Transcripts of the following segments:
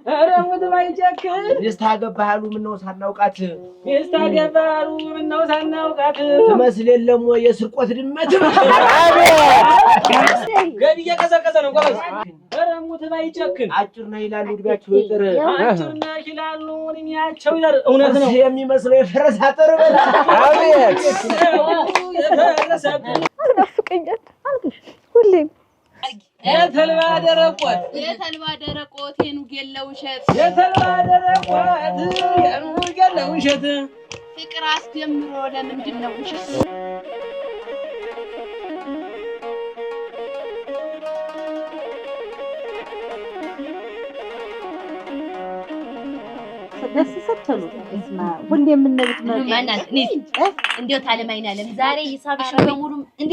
ኧረ ሙት ባይጨክን ሚስት አገባህ አሉ ምነው ሳናውቃት፣ ሚስት አገባህ አሉ ምነው ሳናውቃት፣ ትመስል የለም ወይ የስርቆት ድመት። ገቢ እየቀዘቀዘ ነው ጎበዝ። ኧረ ሙት ባይጨክን አጭር ነህ ይላሉ እድሜያቸው ይጥር፣ አጭር ነህ ይላሉ እድሜያቸው ይጠር። እውነት ነው የሚመስለው የፈረስ አጥር በል። አቤት የፈረስ አጥር። ትናፍቀኛለህ ሁሌም። የተልባ ደረቆት የተልባ ደረቆት የኑግ የለ ውሸት የተልባ ደረቆት የኑግ የለ ውሸት ፍቅር አስጀምሮ ለምንድን ነው ውሸት? ደስ ስትሉ ሁሌ የምንሉት እንዴው ታለም አይናለም ዛሬ ሂሳብሽን በሙሉም እንዴ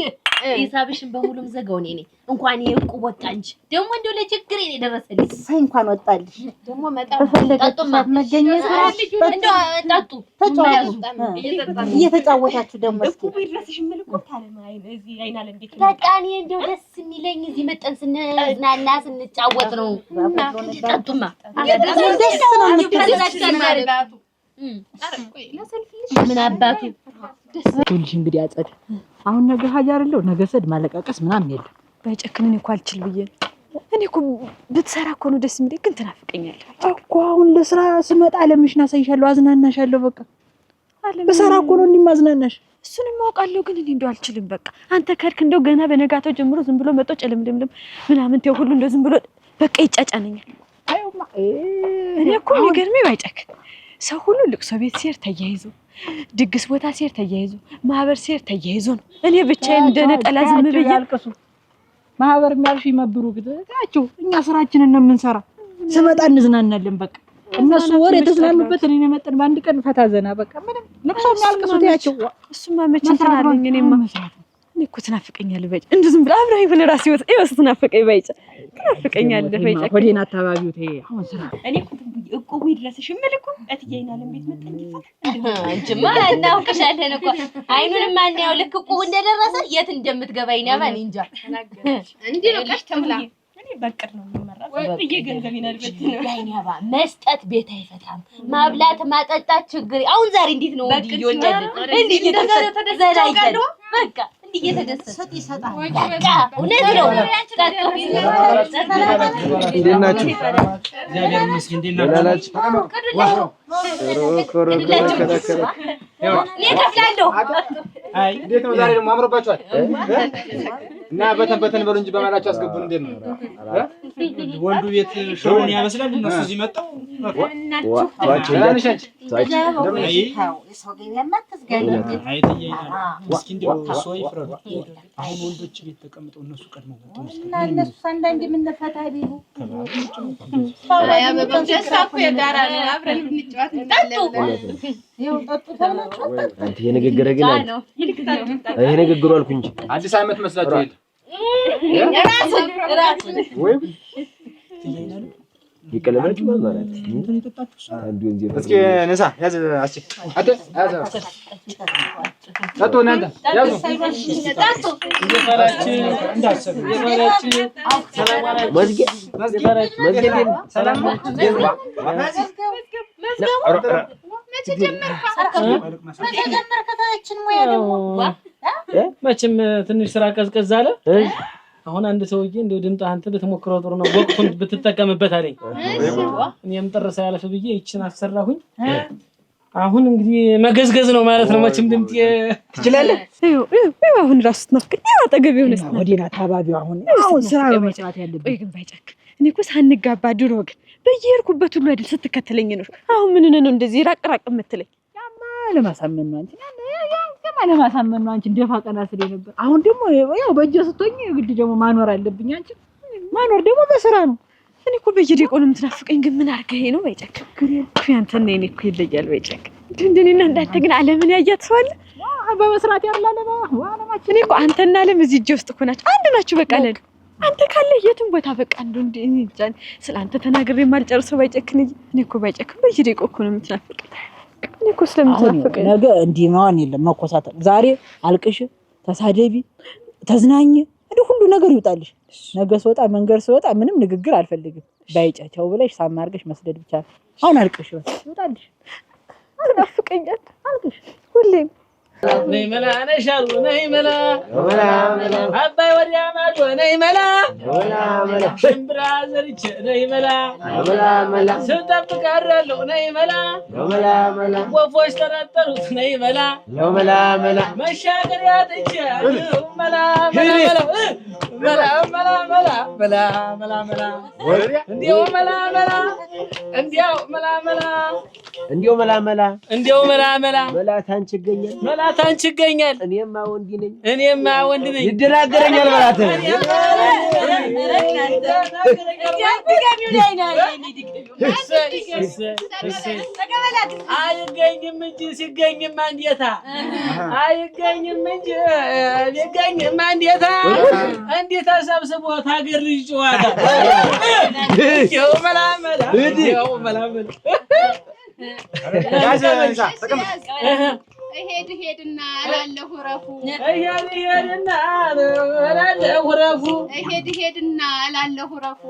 ሂሳብሽን በሙሉም ዘጋው እኔ ነኝ። እንኳን ይሄ ዕቁብ ወጣ እንጂ ደግሞ እንደው ለችግሬ ነው የደረሰልኝ። እሰይ እንኳን ወጣልሽ። ደግሞ መጣ በፈለጋችሁ ሰዓት መገኘት እንደው ጠጡ ተጫወቱ፣ እየተጫወታችሁ ደግሞ እስኪ በቃ እኔ እንደው ደስ የሚለኝ እዚህ መጠን ስንዝናና ስንጫወት ነው። ጠጡማ ደስ ነው የምትሉት። ምን አባቱ ይኸውልሽ እንግዲህ አጸድ አሁን ነገ ሀጅ አይደለው ነገ ሰድ ማለቃቀስ ምናምን የለም። ባይጨክን እኔ እኮ አልችል ብዬ ነው። እኔ እኮ ብትሰራ እኮ ነው ደስ የሚለኝ፣ ግን ትናፍቀኛለህ እኮ። አሁን ለስራ ስመጣ አለምሽን አሳይሻለሁ፣ አዝናናሻለሁ። በቃ ብሰራ እኮ ነው እንዲህ ማዝናናሽ። እሱንም አውቃለሁ፣ ግን እኔ እንደው አልችልም። በቃ አንተ ከድክ እንደው ገና በነጋታው ጀምሮ ዝም ብሎ መጦ ጨለምልምልም ምናምን ተው ሁሉ እንደው ዝም ብሎ በቃ ይጫጫነኛል። እኔ እኮ የሚገርመኝ ባይጨክን ሰው ሁሉ ልቅሶ ቤት ሲሄድ ተያይዞ፣ ድግስ ቦታ ሲሄድ ተያይዞ፣ ማህበር ሲሄድ ተያይዞ ነው። እኔ ብቻዬን እንደ ነጠላ ዝም ብዬ ያልቅሱ ማህበር የሚያልሽ ይመብሩ ግታቸው። እኛ ስራችንን ነው የምንሰራ። ስመጣ እንዝናናለን። በቃ እነሱ ወር የተዝናኑበት እኔ መጠን በአንድ ቀን ፈታ ዘና በቃ ምንም ልቅሶ የሚያልቅሱት ያቸው። እሱማ መቼ እንትን አለኝ። እኔማ እኔ እኮ ትናፍቀኛለህ ባይጨ እንደው ዝም ብለህ አብረኸኝ ሁን እራሴ ይወስ ትናፍቀኝ ባይጨ ትናፍቀኛለህ ባይጨ ሆዴን አታባቢው ተይ። አሁን ስራ እኔ እኮ ትንቡዬ እቁቡ ይድረስሽ የምልህ እኮ እትዬ አይናለም ቤት መጣ እንዲፈታ አንቺማ እናውቅሻለን እኮ አይኑንም አናየው። ልክ እቁቡ እንደደረሰ የት እንደምትገባ ይናባ እኔ እንጃ። እንዲህ ነው ቀሽ ተብላ እኔ በእቅድ ነው የምመራው ብዬ ገንዘቤን አልበትንም። አይናባ መስጠት ቤት አይፈታም፣ ማብላት ማጠጣት ችግር። አሁን ዛሬ እንዴት ነው እንዲህ እየወለድን እንዲህ እየተደሰትን ዘና እያልን በቃ እንዲህ እየተደሰትን ይሰጣል። በቃ እውነት ነው። እንዴት ናችሁ? እግዚአብሔር ይመስገን። እንዴት ደህና ናችሁ? እኔ እከፍላለሁ። አይ እንዴት ነው ዛሬ ደግሞ አምሮባችኋል? እና በተን በተን በሉ እንጂ በማላችሁ አስገቡን። እንዴት ነው ወንዱ ቤት ሽሮውን ያበስላል፣ እነሱ እዚህ መጣው። አይ እስኪ እንደው እሱ ይፍረዱ። አሁን ወንዶች ቤት ተቀምጠው እነሱ ቀድመው መጥተው እና እነሱ አንዳንዴ የምንፈታ ቢሉ ደስታ እኮ የጋራ ነው። አብረን ብንጫወት ይኸው ጠጡ ተብላችሁ አጠጡ። አንተ ይሄ ንግግር ግን ይሄ ንግግሩ አልኩ እንጂ አዲስ ዓመት መስላችሁ የለ ወይ ይቀለበላችሁ ማለት አንዱ ወንዝ እስኪ ንሳ ያዝ አስቺ አተ ያዝ ጠጡ እናንተ ያዙ መዝጊያ መዝጊያ መቼም ትንሽ ስራ ቀዝቀዝ አለ። አሁን አንድ ሰውዬ እንደው ድምፅ አንተ ብትሞክረው ጥሩ ነው፣ ወቅቱን ብትጠቀምበት አለኝ። እኔም ጥር ሳያልፍ ብዬ ይችን አሰራሁኝ። አሁን እንግዲህ መገዝገዝ ነው ማለት ነው። መቼም ድምጤ ትችላለህ። አሁን እራሱ ስትናፍቀኝ አጠገቤ ሆነህ ስትናፍቀኝ ሆዴን አታባቢው። አሁን አሁን ስራ ነው መስራት ያለብን። ቆይ ግን ባይጨክን እኔ እኮ ሳንጋባ ድሮ ግን በየሄድኩበት ሁሉ አይደል ስትከተለኝ ነው። አሁን ምን ሆነህ ነው እንደዚህ ራቅ ራቅ የምትለኝ? ያማ ለማሳመን ነው አንቺ ያማ ለማሳመን ነው አንቺ ደፋ ቀና ስል ነበር። አሁን ደግሞ ያው በእጄ ስትሆኝ ግድ ደግሞ ማኖር አለብኝ። አንቺ ማኖር ደግሞ በስራ ነው። እኔ እኮ በየደቂቃው ነው የምትናፍቀኝ። ግን ምን አድርገህ ነው ባይጨክን? ያንተና የእኔ እኮ ይለያል ባይጨክን። እንደኔና እንዳንተ ግን ዓለምን ያያት ሰው አለ? በመስራት ያለ ዓለማችን። እኔ እኮ አንተና ዓለም እዚህ እጄ ውስጥ እኮ ናቸው፣ አንድ ናችሁ። በቃ ለኔ አንተ ካለ የትም ቦታ በቃ እንደው እንደ እኔ እንጃ ስለ አንተ ተናግሬ የማልጨርሰው ባይጨክን። እኔ እኮ ባይጨክን በየደቂቃው እኮ ነው የምትናፍቀኝ። እኔ እኮ ስለምትናፍቀኝ ነገ እንዲህ መሆን የለም መኮሳተር። ዛሬ አልቅሽ፣ ተሳደቢ፣ ተዝናኝ፣ እንደ ሁሉ ነገር ይውጣልሽ። ነገ ስወጣ መንገድ ስወጣ ምንም ንግግር አልፈልግም። ባይጨቸው ብለሽ ሳም አድርገሽ መስደድ ብቻ ነው። አሁን አልቅሽ፣ በቃ ይወጣልሽ። ትናፍቀኛል ሁሌም። ነይ መላ ነሽ አሉ ነይ መላ አባይ ወዲያ ማዶ ነይ መላ ሽምብራ ዘርቼ ነይ መላ ስጠብቅ አድራለሁ ነይ መላ ወፎች ጠረጠሩት ነይ መላ መሻገሪያ ጥቼ መላ መላ መላ መላ መላ መላ መላ መላ እንዲያው መላ መላ እንዲያው መላ መላ እንዲያው መላ መላ እንዲያው መላ መላ መላ ታንቺ ይገኛል መላ ታንቺ ይገኛል። እኔማ ወንድ ነኝ እኔማ ወንድ ነኝ ይደናገረኛል መላት አይገኝም እንጂ ሲገኝማ እንዴታ አይገኝም እንጂ ቢገኝማ እንዴታ እንዲህ ተሰብስቦ ታገር ልጅ ጨዋታ እንዲያው መላ መላ እንዲያው መላ መላ እሄድ እሄድና እላለሁ እረፉ እሄድ እሄድና እላለሁ እረፉ እሄድ እሄድና እላለሁ እረፉ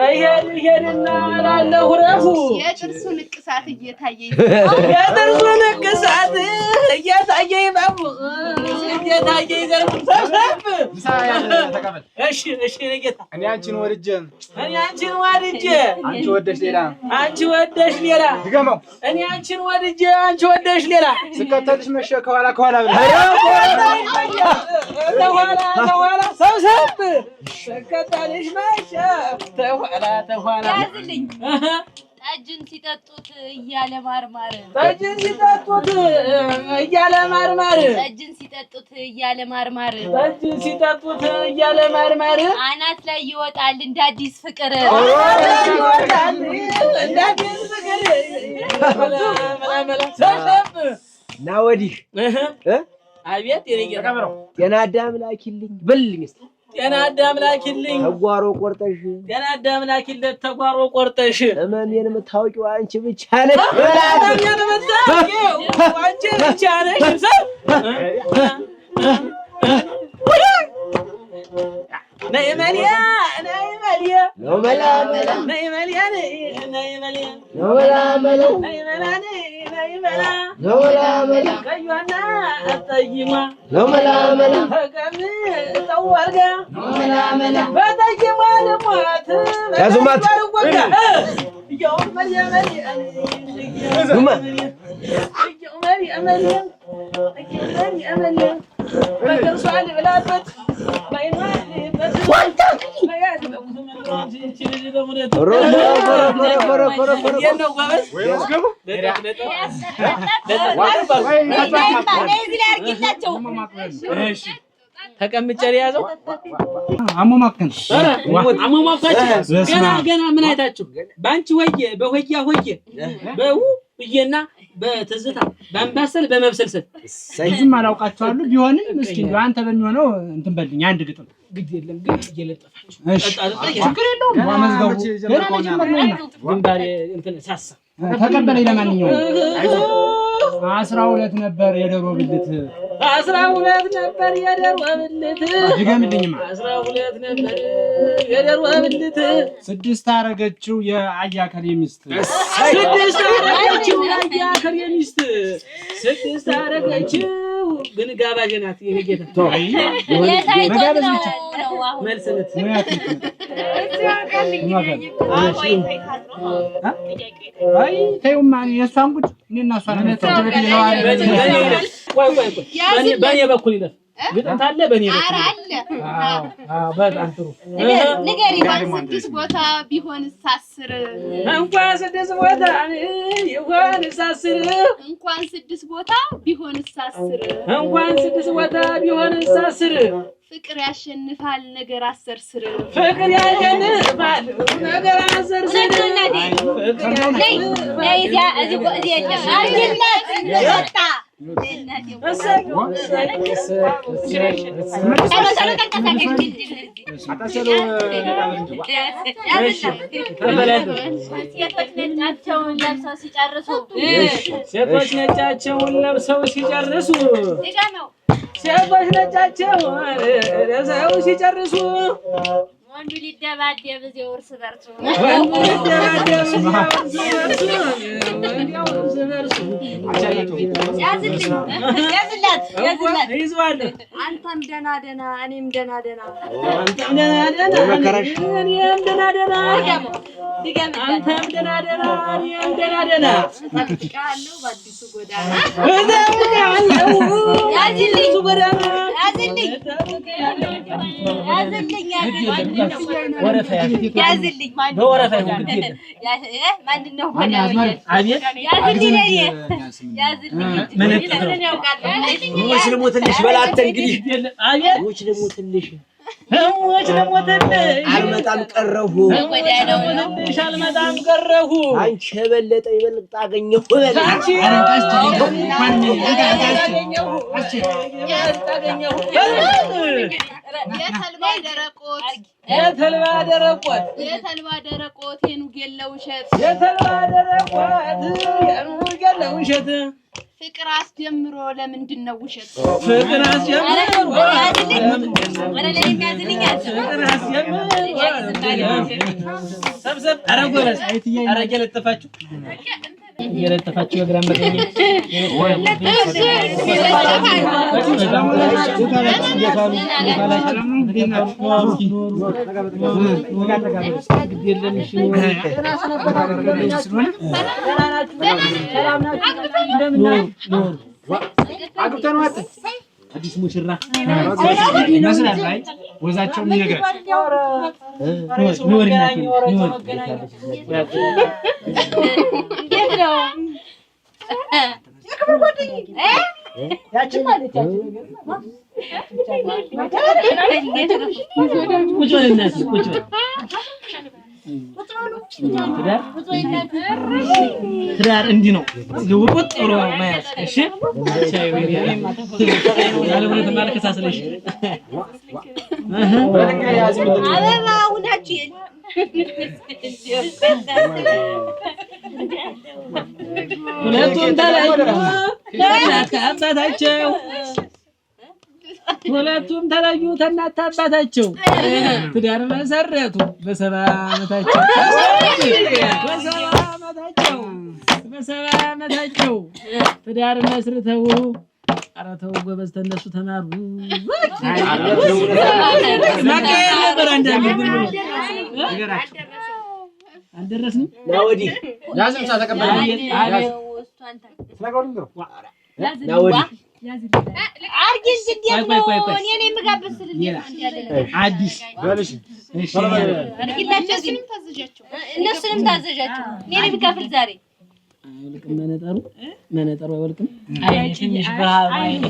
እሄድ እሄድና እላለሁ እረፉ የጥርሱ ንቅሳት እየታየኝ የጥርሱ ንቅሳት እየታየኝ ባቡ እየታየኝ ዘርፉ ሰብሰብ። እሺ እሺ የእኔ ጌታ እኔ አንቺን ወድጄ እኔ አንቺን ወድጄ አንቺ ወደሽ ሌላ አንቺ ወደሽ ሌላ ድገመው። እኔ አንቺን ወድጄ አንቺ ወደሽ ሌላ ስከተልሽ መሸ ከኋላ ከኋላ ብለሽ ተኋላ ተኋላ ሰብሰብ ስከተልሽ መሸ ተኋላ ተኋላ ያዝልኝ። ጠጅን ሲጠጡት እያለ ማርማር ጠጅን ሲጠጡት እያለ ማርማር ጠጅን ሲጠጡት እያለ ማርማር ጠጅን ሲጠጡት እያለ ማርማር አናት ላይ ይወጣል እንደ አዲስ ፍቅር ይወጣል እንደ አዲስ ፍቅር መላ መላ ሰብሰብ ና ወዲህ። አቤት የኔ ጌታ። ጤና አዳም ላኪልኝ በልልኝ እስኪ። ጤና አዳም ላኪልኝ ተጓሮ ቆርጠሽ ጤና አዳም ላኪለት ተጓሮ ቆርጠሽ ህመሜን የምታውቂው አንቺ ብቻ ነሽ። ህመሜን የምታውቂው አንቺ ብቻ ነሽ። ነይ መልያ ነይ መልያ ነው መላ መላ ነይ መልያ ነይ መልያ ነው መላ መላ ነይ መላ ነይ መላ ነው መላ መላ ቀዩና ጠይሟ ነው መላ መላ ተቀምጠው አልጋ ነው መላ መላ በጠይሟ ልሟት ያዙማት እያው መልያ መልያ ዙማ እያው መልያ መልያ እያው መልያ መልያ በጥርሷ ልብላበት ተቀምጬ የያዘው አሞማከን አሞማካችሁ ገና ገና ምን አይታችሁ በአንቺ ሆዬ በሆያ ሆዬ በው ብዬና በትዝታ በአምባሰል በመብሰልሰል ብዙም አላውቃቸዋለሁ። ቢሆንም እስኪ እንደው አንተ በሚሆነው እንትን በልኝ አንድ ግጥም። ግድ የለም ግን እየለጠፋችሁ ችግር የለውም። መዝገቡ ገና መጀመር ነውና ግንባሬ እንትን ሳሳ ተቀበለኝ። ለማንኛውም 12 ነበር የዶሮ ብልት 12 ነበር የዶሮ ብልት። ድገምልኝማ። 12 ነበር የዶሮ ብልት። 6 አረገችው የአያከሌ ሚስት። 6 አረገችው የአያከሌ ሚስት። 6 አረገችው ግን ጋባዥ ናት የኔ ጌታ። መጋበዝ ብቻ መልስ ምት አይ ተይውማ፣ የእሷን ጉድ እኔና እሷ ነን። ቆይ ቆይ ቆይ፣ በእኔ በኩል ይለፍ ግጥም ታለ በእኔ በኩል አለ። አዎ በጣም ጥሩ። ንገሪ። እንኳን 6 ቦታ ቢሆንስ 10 እንኳን 6 ቦታ ቢሆንስ 10 እንኳን 6 ቦታ ቢሆንስ 10 እንኳን 6 ቦታ ቢሆንስ 10 ፍቅር ያሸንፋል ነገር አሰርስር ፍቅር ያሸንፋል ነገር አሰርስር። ሴቶች ነጫቸውን ለብሰው ሲጨርሱ ሴቶች ነጫቸውን ለብሰው ሲጨርሱ ወንዱ ሊደባደብ እዚያው እርስ በርሱ። ወንዱ ሊደባደብ እዚያው እርስ በርሱ፣ ወዲያው እርስ በርሱ። ያዝልኝ፣ ያዝላት፣ ያዝላት። እይዘዋለሁ። አንተም ደህና ደህና እኔም ደህና ደህና። አንተም ደህና ደህና መከራሽ። እኔም ደህና ደህና፣ አንተም ደህና ደህና እኔም ደህና ደህና። እጠብቅሃለሁ በአዲሱ ጎዳና። እጠብቅሃለሁ ያዝልኝ፣ በአዲሱ ጎዳና። ያዝልኝ፣ ያዝልኝ፣ ያዝልኝ፣ ወረፋ ያዝ። ያዝልኝ። ማን በወረፋ ይሁን ግድ የለም። ማንን ነው ጎዳናው? አቤት። ያዝልኝ፣ ለእኔ ያዝልኝ። መነጽር ነው። ምን ያውቃለሁ? ሞች ልሞትልሽ በላተ እንግዲህ። ግድ የለም። አቤት። ሞች ልሞትልሽ። እሞች ልሞትልሽ። አልመጣም ቀረሁ። ጎዳናው ነው። ልሞትልሽ አልመጣም ቀረሁ። አንቺ የበለጠ ይበልጥ አገኘሁ በል። አንቺ አገኘሁ ይበልጥ አገኘሁ። የተልባ ደረቆት፣ የተልባ ደረቆት፣ የተልባ ደረቆት የኑግ የለ ውሸት፣ የተልባ ደረቆት የኑግ የለ ውሸት። ፍቅር አስጀምሮ ለምንድን ነው ውሸት? ፍቅር አስጀምሮ ኧረ ለእኔም ያዝልኝ፣ ያዝልኝ። ፍቅር አስጀምሮ ሰብሰብ። ኧረ ጎበዝ፣ ኧረ እየለጠፋችሁ እየለጠፋችሁ በግራም በቀኝ። አዲስ ሙሽራ ይመስላል። አይ ወዛቸውም ይነግራል። ኑር እናቴ ኑር። እንዴት ነው? ቁጭ በል እናቴ ቁጭ በል። ትዳር ትዳር እንዲህ ነው፣ ልውጥ ብሎ መያዝ። እሺ ያለምንም አልከሳስልሽ። አበባ ሁናችሁ ሁለቱም ተለዩ ከእናት ከአባታቸው፣ ሁለቱም ተለዩ ከእናት አባታቸው። ትዳር መሰረቱ በ70 ዓመታቸው፣ በ70 ዓመታቸው፣ በ70 ዓመታቸው ትዳር መስርተው። ኧረ ተው ጎበዝ፣ ተነሱ ተማሩ። ማካሄድ ነበር አንዳንድ ዝም ብሎ አልደረስንም። ና ወዲህ፣ ያዝም ተቀበል። አቤት አቤት። ና ወዲህ። አርጊ እንጂ እንዴት ቆይ፣ ቆይ፣ ነው? ቆይ። እኔ ነኝ የምጋብዝ ስል እንዴት ነው እንዲህ ያለ ነገር? አዲስ በልሽ። እሺ አርጊላቸው እስኪ። እነሱንም ታዘዣቸው። እነሱንም ታዘዣቸው። እኔ ነኝ የምከፍል ዛሬ። አይወልቅም መነጠሩ፣ መነጠሩ አይወልቅም። አይኔ ትንሽ ብርሃን አይኔ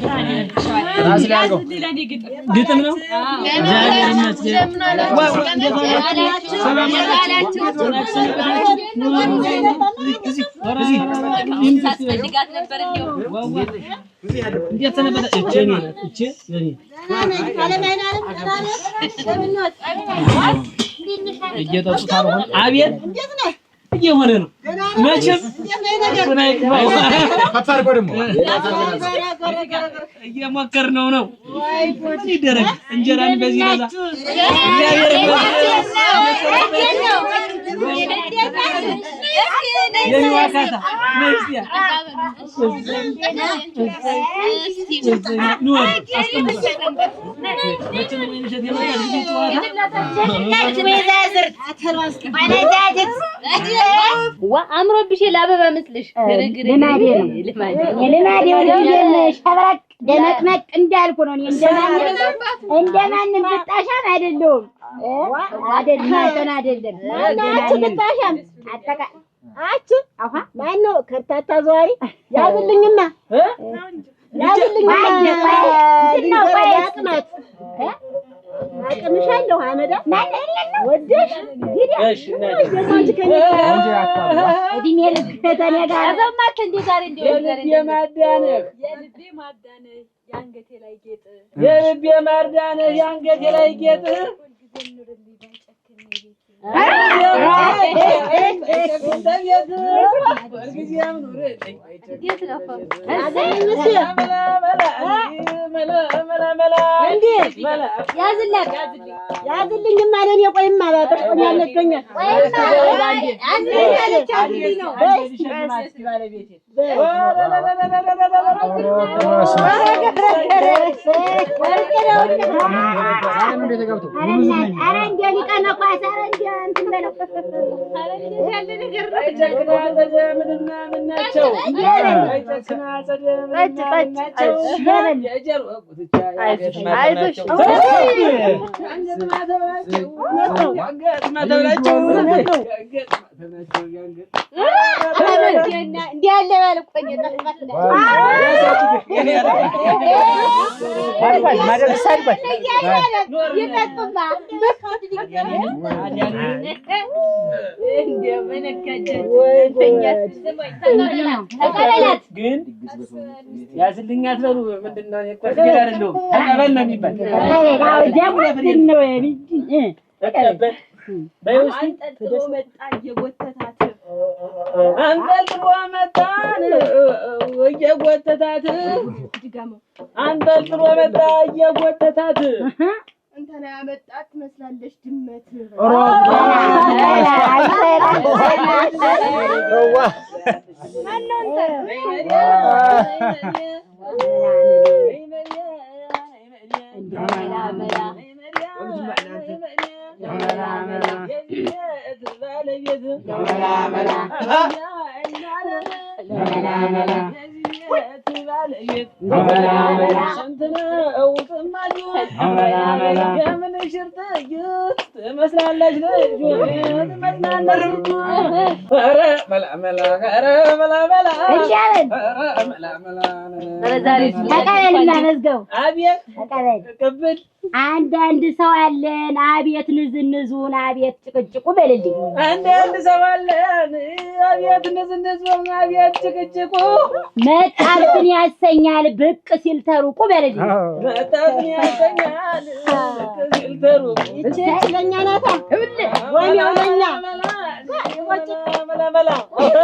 ራስ ላይ አድርገው። ግጥም ነው። እግዚአብሔር ይመስገን። ዋ ዋ፣ እንዴት ዋላችሁ? ሰላም ናችሁ? ሳስፈልጋት ነበር እንዲያው። ዋ ዋ፣ እንዴት ሰነበታ? እቼ የእኔ ናት፣ እቼ የእኔ እየጠጡት አልሆነ። አቤት እየሆነ ነው መቼም እሱን አይግባው። ከፍ አድርገው ደግሞ። እየሞከርነው ነው። ምን ይደረግ እንጀራን በዚህ በዛ። እግዚአብሔር ይመስገን። የኔ ዋካታ ነይ እስኪ። ኑ ወዲህ አስቀምጧት። መቼም ወይንሸት የመጣች ጊዜ ጨዋታ ዋ አምሮብሽ ለአበባ መስልሽ። ልማዴ ነው። ልማዴ ሁልጊዜም ሸብረቅ ደመቅመቅ እንዳልኩ ነው። እኔ እንደማንም ብጣሻም አይደለሁም። አይደለም አይደለም። ማናችሁ ብጣሻም አጠቃ አቺ አሃ ማነው ከርታታ ዘዋሪ ያዝልኝማ፣ ያዝልኝማ አቅማት አቅምሻለሁ አመዳ ወደሽ እድሜ ልክ ከእኔ ጋር ያዘማት እንዴ ዛሬ እንዴ የልቤ ማዳነህ፣ የልቤ ማዳነህ የአንገቴ ላይ ጌጥ፣ የልቤ ማዳነህ የአንገቴ ላይ ጌጥ፣ ሁልጊዜም ኑርልኝ ባይጨክን ቤቴ። ያዝልኝማ ለእኔ ቆይማ በሽቆኛል ነዶኛል። ኧረ እንደው ሊቀ መኳስ ኧረ እንደው እንትን በለው እንዲህ ያለ ባል እኮ ይጠጡማ ግን ያዝልኝ አትበሉ። ምንድን ነው አይደለሁም ተቀበል ነው የሚባል። ተቀበል በይው እስኪ። አንጠልጥሎ መጣ እየጎተታት አንጠልጥሎ መጣን እየጎተታት አንጠልጥሎ መጣ እየጎተታት እንትና ያመጣት ትመስላለች ድመት። ትመስላለች ልጁ ትመስላለች ልጁ። ኧረ መላ መላ ኧረ መላ መላ ኧረ መላ መላ። ተቀበልና መዝገቡ አቤት ተቀበል። ቅብል አንዳንድ ሰው አለን አቤት ንዝንዙን አቤት ጭቅጭቁ በልልኝ። አንዳንድ ሰው አለን አቤት ንዝንዙን አቤት ጭቅጭቁ መጣብን ያሰኛል ብቅ ሲል ተሩቁ በልልኝ። መጣብን ያሰኛል ብቅ ሲል ተሩቁ። ይቺ ለኛ ናታ ወኔው ለኛ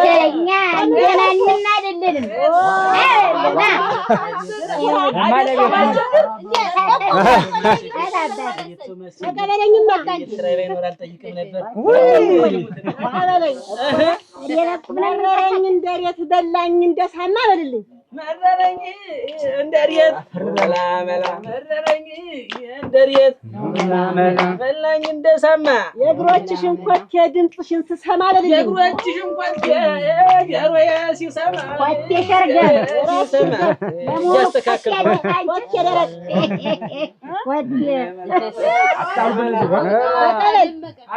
ለኛ እንደማንም አይደለንም። ተቀበለኝማ መረረኝ እንደ ሬት በላኝ እንደ ሳማ በልልኝ። መረረኝ እንደ ሬት መላ መላ መረረኝ እንደ ሬት በላኝ እንደ ሳማ የእግሮችሽን ኮቴ ድምፅሽን ስሰማ በልልኝ። የእግሮችሽን ኮቴ ጆሮዬ ሲሰማ ኮቴ ሸርገር ሲሰማ እያስተካከልኩ ኮቴ ደረቅ ኮቴ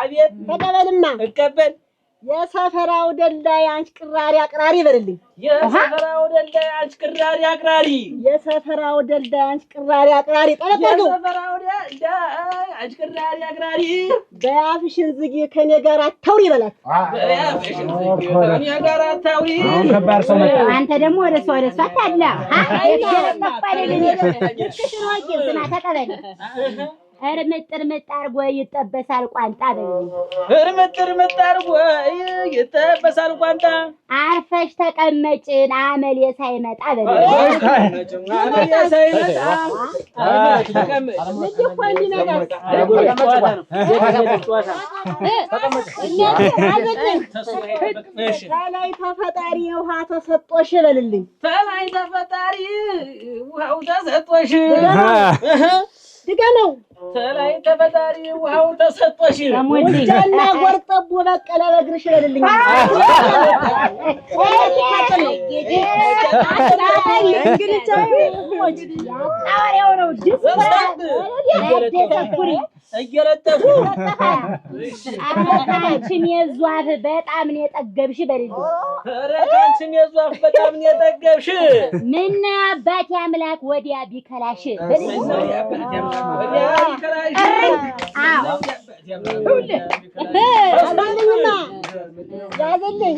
አቤት ተቀበልማ እቀበል የሰፈራው ደልዳይ አንቺ ቅራሪ አቅራሪ በልልኝ። የሰፈራው ደልዳይ አንቺ ቅራሪ አቅራሪ የሰፈራው ደልዳይ አንቺ ቅራሪ አቅራሪ ጠለቅ አድርገው። የሰፈራው ደልዳይ አንቺ ቅራሪ አቅራሪ በአፍሽን ዝጊ ከኔ ጋር አታውሪ በላት። በአፍሽን ዝጊ ከኔ ጋር አታውሪ። አሁን ከባድ ሰው መጣ። አንተ ደግሞ ወደ እሷ ወደ እሷ አታድላ። ልክሽን ወቂ ስማ ተቀበል። እርምጥ እርምጥ አድርጎ ይጠበሳል ቋንጣ በልልኝ። እርምጥ እርምጥ አድርጎ ይጠበሳል ቋንጣ። አርፈሽ ተቀመጭን አመሌ ሳይመጣ በልልኝ። አመሌ ሳይመጣ አርፈሽ ተቀመጭ። ልጅ እኮ እንዲነጋስ ከላይ ተፈጣሪ ውሃ ተሰጦሽ በልልኝ። ከላይ ተፈጣሪ ውሃው ተሰጦሽ። ድገመው። ከላይ ተፈጣሪ ውሃው ተሰጦሽ። ሙጃና ጎርጠቡ በቀለ በእግርሽ በልልኝ። ሐዋርያው ነው እየለጠፉ አንቺም የዙ አፍ በጣም ነው የጠገብሽ በልልኝ። ኧረ ከአንቺም የዙ አፍ በጣም ነው የጠገብሽ። ምነው አባቴ አምላክ ወዲያ ቢከላሽ በልልኝ። ወዲያ ቢከላሽ። አዎ ያዝልኝማ ያዝልኝ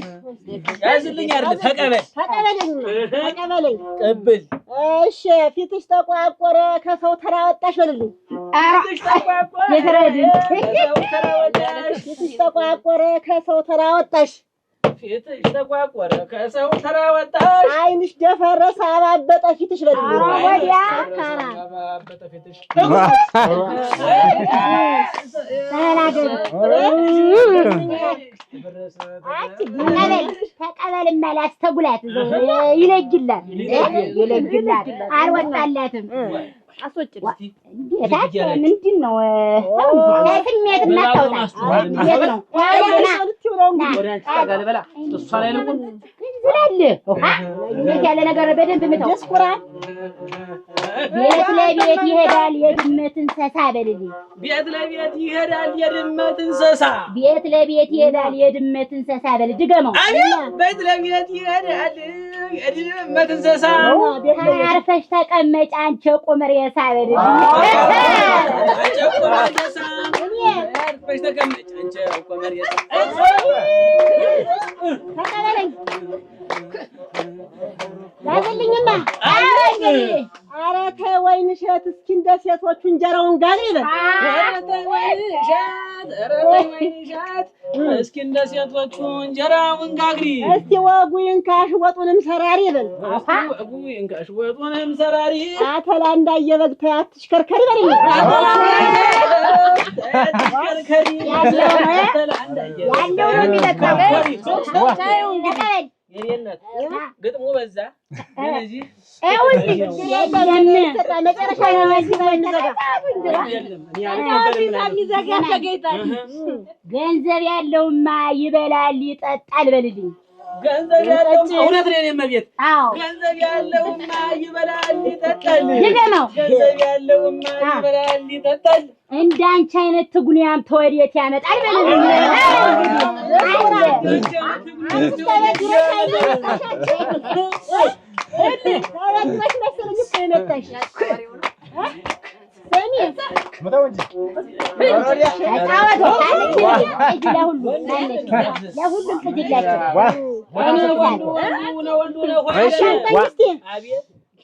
ያዝልኝ አይደለም ተቀበል ተቀበለኝማ ተቀበለኝ። ቅብል እሺ ፊትሽ ተቋቆረ ከሰው ተራ ወጣሽ በልልኝ። ፊትሽ ተቋቆረ ከሰው ተራ ወጣሽ። ፊትሽ ተቋቆረ ከሰው ተራ ወጣሽ። ፊትሽ ተቋቆረ ከሰው ተራ ወጣሽ። ዓይንሽ ደፈረሰ አባበጠ ፊትሽ በልልኝ። ወዲያ ሰካራ አባበጠ ፊትሽ። ተቀበል ላስተጉላት ይለጅላል ይለጅላል። አልወጣላትም። እንዴት ምንድን ነው ስሜት እናታውጣ? እንዴት ነው እንዴት ያለ ነገር በደንብ ምተው። ቤት ለቤት ይሄዳል የድመት እንስሳ በልልኝ። ቤት ለቤት ይሄዳል የድመት እንስሳ። ቤት ለቤት ይሄዳል የድመት እንስሳ በል። ድገመው። ቤት ለቤት ይሄዳል የድመት እንስሳ። አርፈሽ ተቀመጭ አንቺ ቁም ሬሳ በልልኝ። አንቺ ቁም ሬሳ። አርፈሽ ተቀመጭ አንቺ ቁም ሬሳ። ተቀበለኝ ያዝልኝማ። ኧረ ተይ ወይንሸት፣ እስኪ እንደ ሴቶቹ እንጀራውን ጋግሪ በል። ኧረ ተይ ወይንሸት፣ ኧረ ተይ ወይንሸት፣ እስኪ እንደ ሴቶቹ እንጀራውን ጋግሪ። እስቲ ወጉ ይንካሽ ወጡንም ሰራሪ በል። እስቲ ወጉ ይንካሽ ወጡንም ሰራሪ። አተላ እንዳየበግ ተይ አትሽከርከሪ በልልኝ። አትሽከርከሪ። ያለው ነው የሚለካው። ተቀበል። የኔ እናት ግጥሙ በዛ፣ ግን እዚህ ገንዘብ ያለውማ ይበላል ይጠጣል በልልኝ። ገንዘብ ያለው እውነት ነው የኔ እመቤት። አዎ ገንዘብ ያለውማ ይበላል ይጠጣል። ድገመው። ገንዘብ ያለውማ ይበላል ይጠጣል። እንዳንቺ አይነት ትጉንያም ተወዴት ያመጣል በልልኝ። ለሁሉም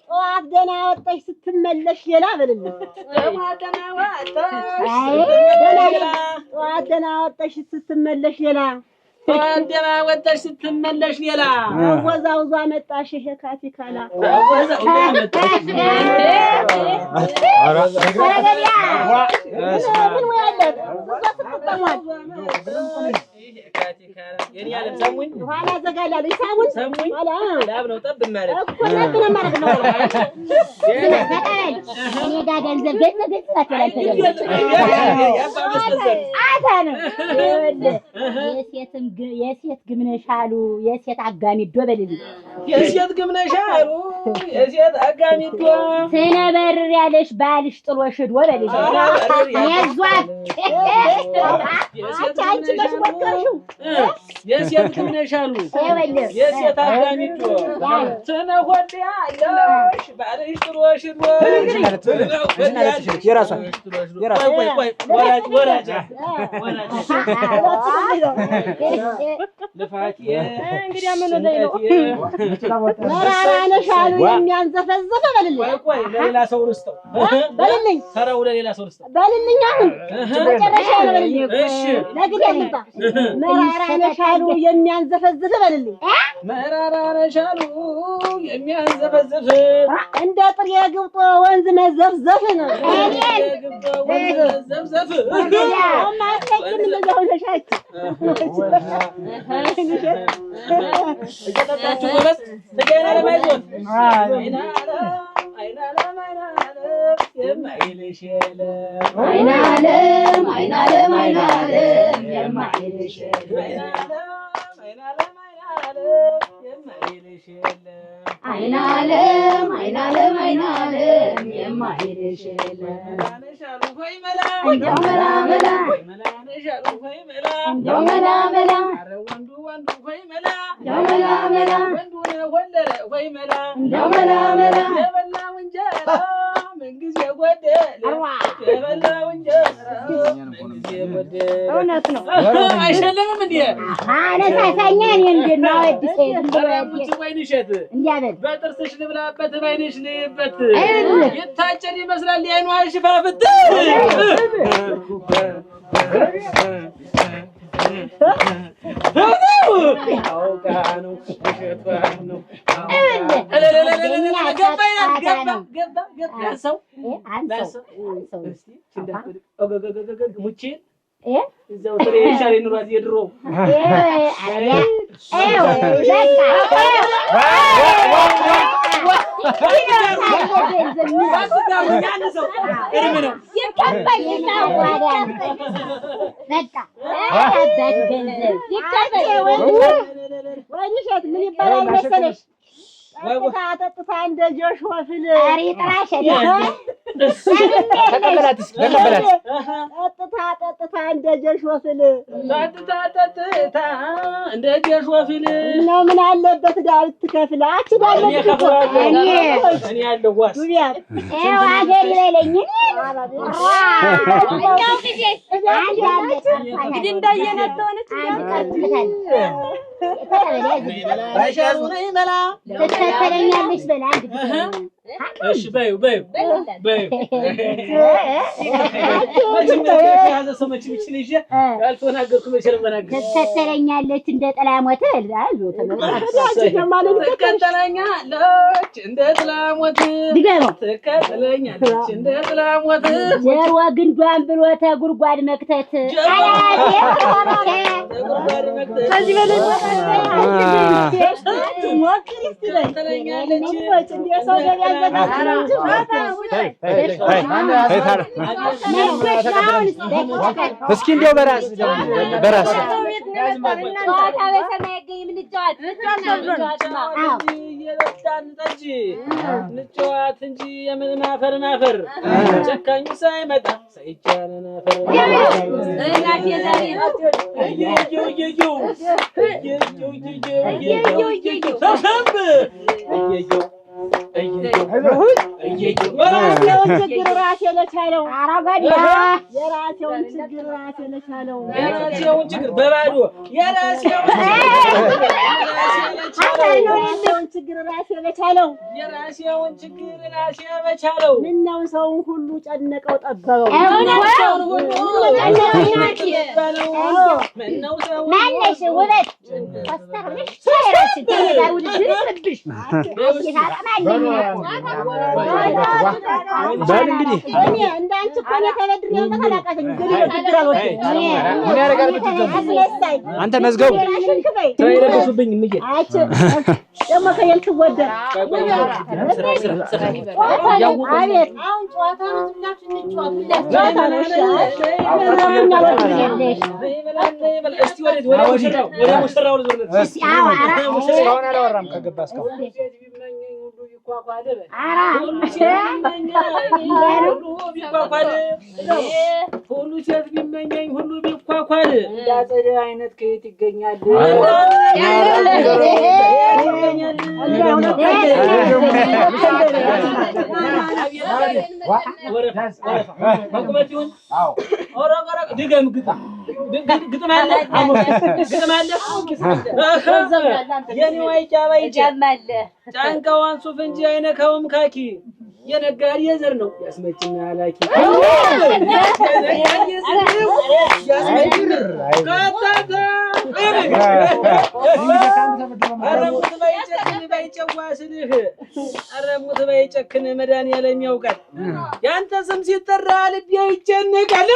ጠዋት ደህና ወጣሽ ስትመለሽ ሌላ በልልኝ። ጠዋት ደህና ወጣሽ ስትመለሽ ሌላ። ጠዋት ደህና ወጣሽ ስትመለሽ ሌላ። አወዛውዟ መጣሽ ይሄ ካቲካላ። አወዛውዟ መጣሽ። ምን ሙያ አላት? እሷ ስትጠሟል የኔ ዓለም ሰሙኝ፣ ኋላ ዘጋላለች። ሳሙን ሰሙኝ። ላብ ነው ጠብ የሚያደርግ እኮ ጠብ ነው የማደርግ ነው። ተቀበል። እኔ ጋር ገንዘብ ገንዘብ ገንዘብ አትበል አታ ነው። የሴት ግምነሽ አሉ የሴት አጋሚዶ በልልኝ። የሴት ግምነሽ አሉ የሴት አጋሚዶ። ትነበርር ያለሽ ባልሽ ጥሎሽ ሂዶ በልልኝ። የዟት አንቺ መች ሞከርሽው? የሴት ግምነሽ አሉ የሴት አጋሚዶ። ትነሆድ ያለሽ ባልሽ ጥሎሽ ሂዶ። የራሷን ቆይ ቆይ ወራጅ ወራጅ ልፋቴ እንግዲህ ምን ላይ ነው? መራራ ነሽ አሉ የሚያንዘፈዘፈ በልልኝ። ቆይ ቆይ ለሌላ ሰው ልስጠው በልልኝ። ተራው ለሌላ ሰው ልስጠው በልልኝ። አሁን መጨረሻ ነው በልልኝ። እሺ ለግድ ልምጣ። መራራ ነሽ አሉ የሚያንዘፈዝፍ በልልኝ። መራራ ነሽ አሉ የሚያንዘፈዝፍ። እንደ ጥሬ ግብጦ ወንዝ መዘፍዘፍ ነው። ግብጦ ወንዝ መዘፍዘፍ። አማትለቅም እንደዚያ ሆነሻችሁ እየጠጣችሁ ጎበዝ። ትገና ለማይዞት አይናለም አይናለም የማይልሽ የለም። አይናለም አይናለም አይናለም የማይልሽ የለም። አይናለም አይናለም አይናለም የማይልሽ የለም። አይናለም አይናለም አይናለም የማይልሽ የለም። መላነሽ አሉ ሆይ መላ፣ እንደው መላ መላ፣ መላነሽ አሉ ሆይ መላ፣ እንደው መላ መላ፣ ኧረ ወንዱ ወንዱ ሆይ መላ፣ እንደው መላ መላ፣ ወንዱ ነው ወለደ ሆይ መላ፣ እንደው መላ መላ፣ የበላው እንጀራ ምን ጊዜ ጎደለ የበላው እንጀራ ምን ጊዜ ጎደለ። እውነት ነው። አይሸልምም እንዴ? አነሳሳኛ እኔ እንዴት ነው አወድሴ ዝም ብሎ ኧረ ሙች ወይንሸት እንዲያበል በጥርስሽ ልብላበት በዓይንሽ ልይበት የታጨድ ይመስላል የዓይኗ ሽፋፍት። አውቃ ነው ውሸቷን ነው። ገባ ይላል ገባ ገባ ገባ ሰው አንሰው ሙቼ እዛው ጥሬ ይሻል ኑሯት የድሮ ወይንሸት ምን ይባላል መሰለሽ? ጠጥታ ጠጥታ እንደ ጆሽ ወፍል ተቀበላት እስኪ ተቀበላት። ጠጥታ ጠጥታ እንደ ጆሽ ወፍል ጠጥታ ጠጥታ እንደ ጆሽ ወፍል ነው። ምን አለበት ዕዳ ብትከፍል? አንቺ ዕዳ እኔ አለብሽ እኮ። እከፍለዋለሁ። እኔ ያለሁ ዋስ ዱቢያት ይኸው ሀገር ይበለኝ። እንግዲህ እንዳየናት ተሆነች ትከተለኛለች በል አንድ ጊዜ። እሺ በይው በይው በይው። መቼም የያዘ ሰው መቼም ይችን ይዤ ያልተናገርኩ መቼ ልመናገር? ትከተለኛለች እንደ ጥላ ሞት ትከተለኛለች እንደ ጥላ ሞት ድገመው። ትከተለኛለች እንደ ጥላ ሞት ጀሮ ግንዷን ብሎ ተጉድጓድ መክተት ተጉድጓድ መክተት ከዚህ በላይ ሞክሪ እስኪ በይ። ትከተለኛለች እንደ ሰው ገበያ አዘጋጅ ነው እንጂ እስኪ እንዲያው በራስ በራስ ጨዋታ በሰማይ አይገኝም። እንጫወት እንጫወትማ። እየጠጣን ጠጅ እንጫወት እንጂ የምን ማፈር ማፈር ጨካኙ ሳይመጣ ሳይቻለን አፈር እናቴ ዛሬ እየየው እየየው እየየው እየየው እየየው ሰብሰብ እየየው እየየው እየየው የራሴውን ችግር ራሴ ለቻለው። የራሴውን ችግር ራሴ ለቻለው። የራሴውን ችግር በባዶ የራሴውን የራሴውን ችግር ራሴ ለቻለው። የራሴውን ችግር ራሴ በቻለው። ምነው ሰውን ሁሉ ጨነቀው ጠበበው። ሰውን ሁሉ ምነው ሰውን ማነሽ ውበት ኮስተር ብለሽ ራስሽን ተነጋሪ ውድድር ይቅርብሽ። አለኝ በል እንግዲህ እኔ እንደ አንቺ እኮ እኔ ተበድሬ መምጣት አላቃተኝም። ግን እኔ ብድር አልወድም። ምን ያደርጋል ብድር ዘንድሮ? አስመሳይ አንተ መዝገቡ ራስሽን ክፈይ። ስራ የለበሱብኝ እምዬ። አንቺ ደግሞ ከየት ትወደድ አቤት አሁን ጨዋታ ነው። ዝም ብላችሁ እንጫወት ሁላችሁ። ጨዋታ ነው። እሺ እስቲ ወዴት ወደ ሙሽራው ወደ ሙሽራው ልዞርለት። እስካሁን አላወራም ከገባ እስካሁን ሁሉ ሴት ቢመኘኝ ሁሉ ቢኳኳል እንደ አጸደ አይነት ከየት ይገኛል? በቁመት ይሁን ድገም ግጥም ግጥም አለ ግጥም አለ የኔ ዋይጫ ባይጫ ጫንቃዋን ሱፍ እንጂ አይነካውም ካኪ የነጋዴ ዘር ነው ያስመጭና ላኪ የነጋዴ ዘር ነው ያስመጭና ከተተ ኧረ ሙት ባይጨክን ባይጨዋ ስልህ ኧረ ሙት ባይጨክን መድኃኒዓለም ያውቃል። ያንተ ስም ሲጠራ ልቤ ይጨነቃል።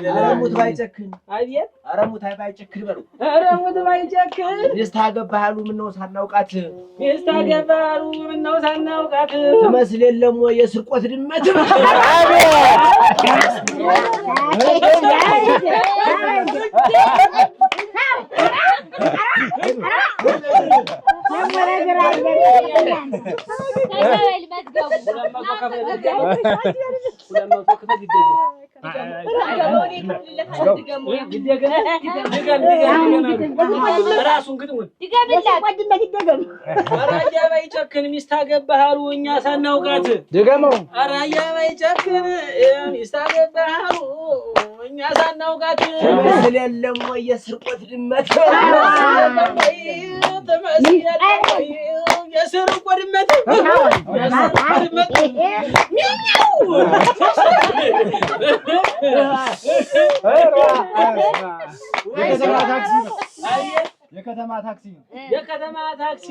ኧረ ሙት ባይጨክን፣ አቤት ኧረ ሙት ባይጨክን በሉ። ኧረ ሙት ባይጨክን ሚስት አገባህ አሉ ምነው ሳናውቃት፣ ሚስት አገባህ አሉ ምነው ሳናውቃት ትመስል የለም ወይ የስርቆት ድመት? 200 ክፈል ይደገም። ራሱን ግጥሙን ኧረ ባይጨክን ሚስት አገባህ አሉ እኛ ሳናውቃት። ድገመው። ኧረ ባይጨክን ሚስት አገባህ አሉ እኛ ሳናውቃት። ትመስል የለም ወይ የስርቆት ድመት? ትመስል የለም ወይ የስርቆት ድመት? የስርቆት ድመት ሚያው። የከተማ ታክሲ የከተማ ታክሲ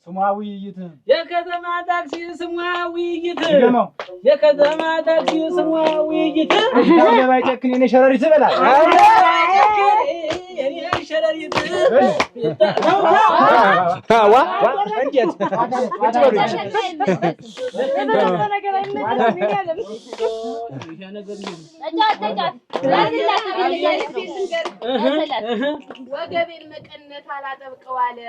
ስሟ ውይይት። የከተማ ታክሲ ስሟ ውይይት። ድገመው። የከተማ ታክሲ ስሟ ውይይት። ባይጨክን የኔ ሸረሪት ይበላል። የኔ ሸረሪት። ዋ እንዴት ቁጭ በሉ እንጂ። ወገቤን መቀነት አላጠብቀው አለ።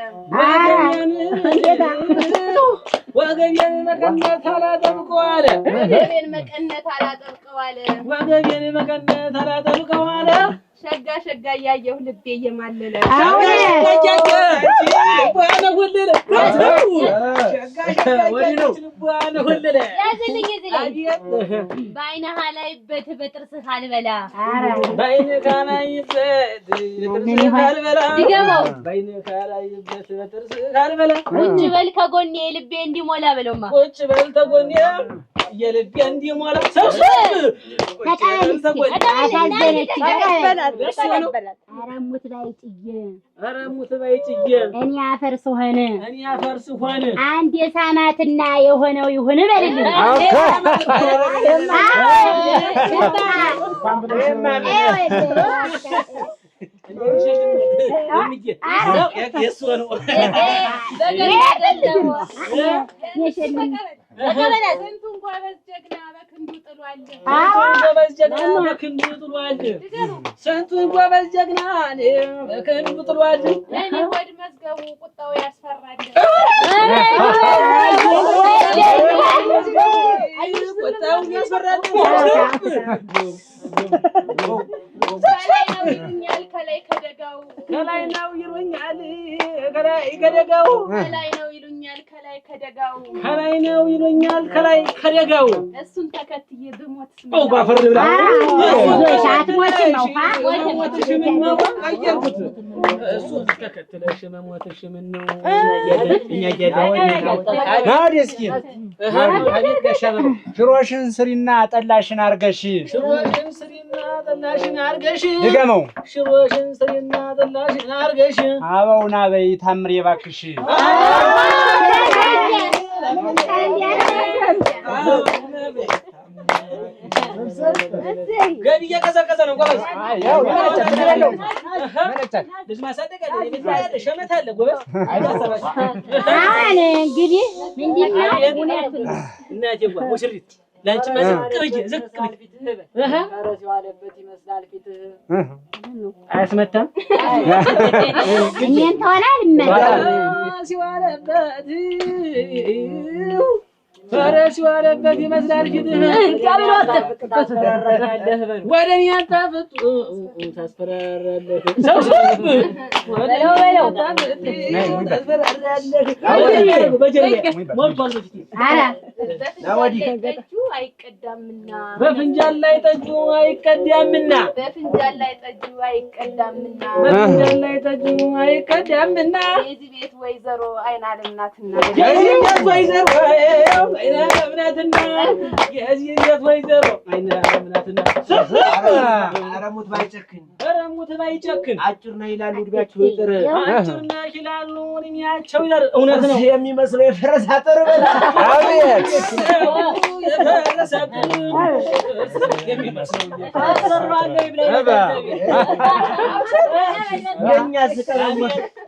ወገቤን መቀነት አላጠብቀው አለ። ወገቤን መቀነት አላጠብቀው አለ። ወገቤን መቀነት አላጠብቀው አለ። ሸጋ ሸጋ እያየሁ ልቤ እየማለለ። ያዝልኝ እዚህ ላይ በዓይንህ አላይበት በጥርስህ አልበላ። በዓይንህ አላይበት በጥርስህ አልበላ። ድገመው። በዓይንህ አላይበት በጥርስህ አልበላ። ቁጭ በል ከጎኔ የልቤ እንዲሞላ በለውማ። ቁጭ በል ተጎኔ የልቤ እንዲሞላ። ሰብስብ ቁጭ በል ተጎኔ። ኧረ ሙት ባይጭዬ፣ ኧረ ሙት ባይጭዬ፣ እኔ አፈር ስሆን፣ እኔ አፈር ስሆን አንድ የሳማትና የሆነው ይሁን በልልኝ። ስንቱን ጎበዝ ጀግና በክንዱ ጥሏል። ጎበዝ ጀግና በክንዱ ጥሏል። ስንቱን ጎበዝ ጀግና በክንዱ ጥሏል። እኔ ሆድ መዝገቡ ቁጣው ያስፈራል። ቁጣው ያስፈራል። ከላይ ነው ይሉኛል ከላይ ከደጋው። ከላይ ነው ይሉኛል ከላይ ከደጋው። ከላይ ነው ይሉኛል ከላይ ከደጋው። ከላይ ነው ይሉኛል ከላይ ከደጋው። እሱን ተከትዬ ብሞት ኦ ባፈር ልብላ። አትሞትም ነው። መሞትሽ ምን ነው? ቀየርኩት። እሱን ተከትለሽ መሞትሽ ምን ነው? እኛ ናዲ እስኪ አቤት ጋሻ በለው። ሽሮሽን ስሪና ጠላሽን አርገሽ። ሽሮሽን ስሪና ጠላሽን አርገሽ። ድገመው። ሽሮሽን ስሪና ጠላሽን አርገሽ። አበውና በይ ታምሬ እባክሽ። ገቢ እየቀዘቀዘ ነው ጎበዝ። ልጅ ማሳደግ አለ፣ የቤት ስራ አለ፣ ሸመት አለ ጎበዝ። አሁን እንግዲህ ምንድን ነው እውነቱን እናቴ ጓ ሙሽሪት ለአንቺማ ዝቅ ብዬ ዝቅ ብዬ ፈረስ የዋለበት ይመስላል ፊትህ። አያስመታም። እኔን ተሆነ አልመታም። ፈረስ የዋለበት ፈረስ የዋለበት ይመስላል ፊትህ። ወደ እኔ አታፍጡ ታስፈራራለህ። ሰብስብ ወደ እኔ አታፍጡ ታስፈራራለህ። በጀርባዬ ሞልቷል በፊቴ። በፍንጃል ላይ ጠጁ አይቀዳምና። በፍንጃል ላይ ጠጁ አይቀዳምና። በፍንጃል ላይ ጠጁ አይቀዳምና። በፍንጃል ላይ ጠጁ አይቀዳምና። የዚህ ቤት ወይዘሮ አይናለም ናትና። የዚህ ቤት ወይዘሮ አይናለም ናትና። የዚህ ቤት ወይዘሮ አይናለም ናትና። ኧረ ሙት ባይጨክን፣ ኧረ ሙት ባይጨክን አጭር ነህ ይላሉ እድሜያቸው ይጥር። አጭር ነህ ይላሉ እድሜያቸው ይጠር። እውነት ነው። የሚመስለው የፈረስ አጥር በላ። አቤት የፈረስ አጥር የሚመስለው የእኛ ስቀ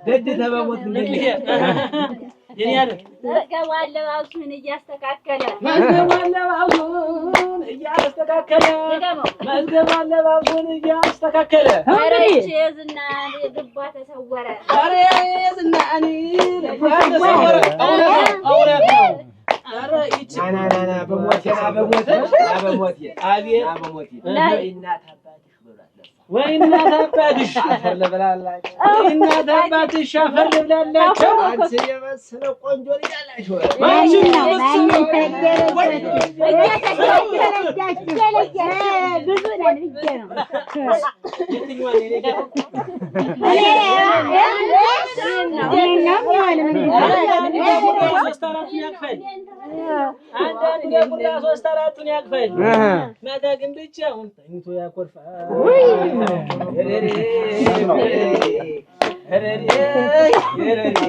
ደድ ተበሞት የኔ ያለ መዝገቡ አለባበሱን እያስተካከለ። መዝገቡ አለባበሱን እያስተካከለ። ድገመው። መዝገቡ አለባበሱን እያስተካከለ። ኧረ ይህች የዝና ልቧ ተሰወረ። ኧረ የዝናኒ ልቧ ተሰወረ። እውነት ነው፣ እውነት ነው። ኧረ ይህች ና ና ና በሞቴ ና በሞቴ ና በሞቴ አቤት ና በሞቴ ላይ እናት አባትሽ ወይ እናት አባትሽ አፈር ልብላላቸው፣ ወይ እናት አባትሽ አፈር ልብላላቸው። አንቺ የመሰለ ቆንጆ ልጅ አላችሁ። አንቺን የመሰለ ብዙ ነን ብዬ ነው። የትኛዋን የኔ ጌታ? አንዳንድ ለጉራ ሶስት አራቱን ያቅፋል። አንዳንድ ለጉራ ሶስት አራቱን ያቅፋል። ማታ ግን ብቻውን ተኝቶ ያኮርፋል። እረሬ እረሬ እረሬ።